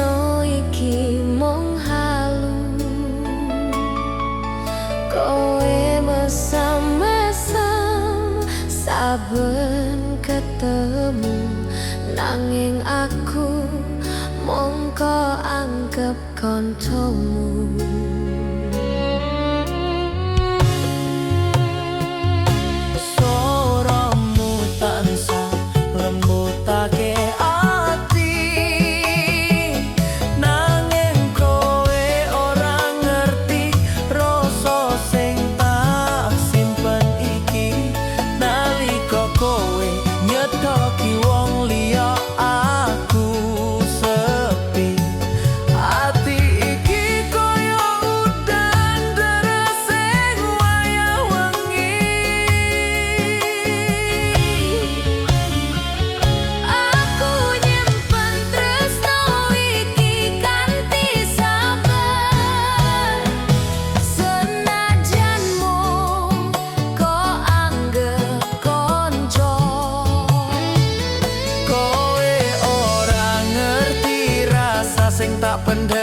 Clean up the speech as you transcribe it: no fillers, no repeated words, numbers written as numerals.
Tresno iki mung halu. Kowe mesam-mesem saben ketemu, nanging aku mung kok anggep koncomu. Suaramu tansah lembutake ati, nanging kowe ora ngerti rasa sing tak simpen iki. Nalika kowe nyedoki wong liya, aku sepi. Ati iki koyo udan deres ing wayah wengi. Aku nyimpen tresno iki kanthi sabar, senajan mung kok anggep konco. Kowe ora ngerti rasa sing tak pendem.